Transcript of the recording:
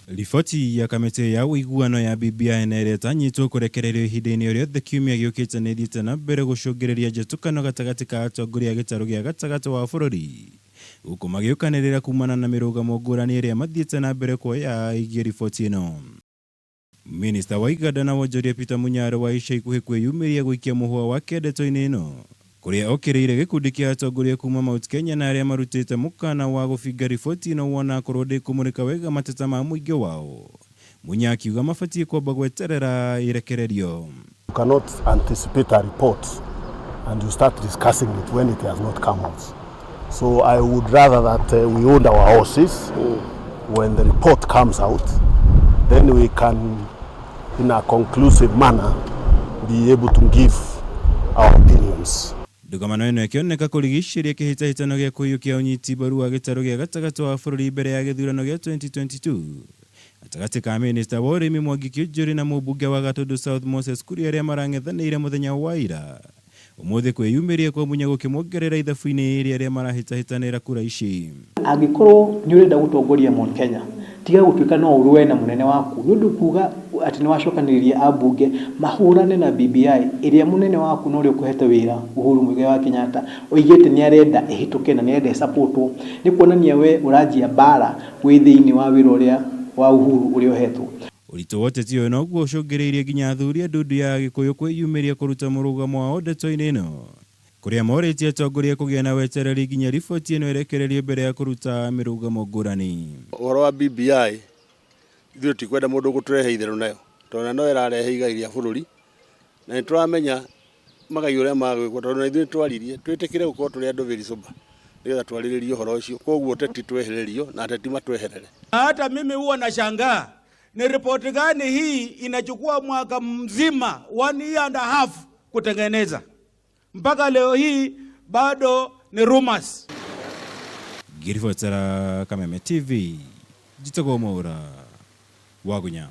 Riboti ya kamĩtĩ ya ũiguano ya BBI na ĩrĩa ĩtanyĩtwo kũrekererio ihinda-inĩ o rĩothe kiumia gĩũkĩte nĩ ĩthiĩte na mbere gũcũngĩrĩria njatũkano gatagatĩ ka atongoria a gĩtarũ gĩa gatagatĩ wa bũrũri gũkũ magĩũkanĩrĩra kumana na mĩrũgamo ngũrani ĩrĩa mathiĩte na mbere kuoya ĩgiĩ riboti ĩno. Minista wa iganda na wonjoria Peter Munyare wa ica ikuhĩ kwĩyumĩria gũikia mũhũa wake ndeto-inĩ ĩno kũrĩa okĩrĩire gĩkundi kĩa atongoria kuma Mount Kenya na arĩa marutĩte mũkana wa gũbinga riboti ĩno wona akorwo ndĩkũmũrĩka wega mateta ma mũingĩ wao. Munya akiuga mabatiĩ kwamba gweterera ĩrekererio. You cannot anticipate a report and you start discussing it when it has not come out. So I would rather that we hold our horses. When the report comes out, then we can, in a conclusive manner, be able to give our opinions. Ndũgamano ĩno ĩkĩoneka kũrigicĩria kĩhĩtahĩtano gĩa kũiyũkia ũnyiti mbaru wa gĩtarũ gĩa gatagatĩ wa bũrũri mbere ya gĩthurano gĩa 2022 gatagatĩ ka minista wa ũrĩmi Mwangi Kiunjuri na mũmbunge wa Gatundu South Moses Kuria arĩa marang'ethanĩire mũthenya wa ira. Ũmũthĩ kwĩyumĩria kwa Munya gũkĩmongerera ithabu-inĩ rĩa arĩa marahĩtahĩtanĩra kura ici. Angĩkorwo nĩ ũrenda gũtongoria Mount Kenya, tiga gũtuĩka no ũrũe na mũnene waku nĩ ũndũ kuga atĩ nĩ wacokanĩrĩria ambunge mahũrane na BBI ĩrĩa mũnene waku na ũrĩa ũkũhete wĩra Uhuru Muigai wa Kenyatta oigĩte nĩ arenda ĩhĩtũke na nĩ arenda ĩsapotwo, nĩ kuonania we ũranjia mbara wĩ thĩinĩ wa wĩra ũrĩa wa Uhuru ũrĩa ũhetwo. Ũritũ wa ũteti ũyũ noguo ũcũngĩrĩirie nginya athuri a ndundu ya Agĩkũyũ kwĩyumĩria kũruta mũrũgamo wao ndeto-inĩ ĩno, kũrĩa morĩtie atongoria kũgĩa na wetereri nginya riboti ĩno ĩrekererio mbere ya kũruta mĩrũgamo ngũrani. Ũhoro wa BBI ithuĩ tũtikwenda mũndũ ũgũtũrehe itherũ nayo tondũ no ĩrarehe igai rĩa bũrũri na nĩ tũramenya magai ũrĩa magwĩkwo tondũ na ithuĩ nĩ twaririe twĩtĩkĩre gũkorwo tũrĩ andũ very sober nĩgetha twarĩrĩrie ũhoro ũcio koguo ũteti twehererio na ateti matweherere. Hata mimi huwa nashangaa ni ripoti gani hii inachukua mwaka mzima, one year and a half kutengeneza, mpaka leo hii bado ni rumors. Ngĩribotera Kameme TV, njĩtagwo Mwaũra wa Gunya.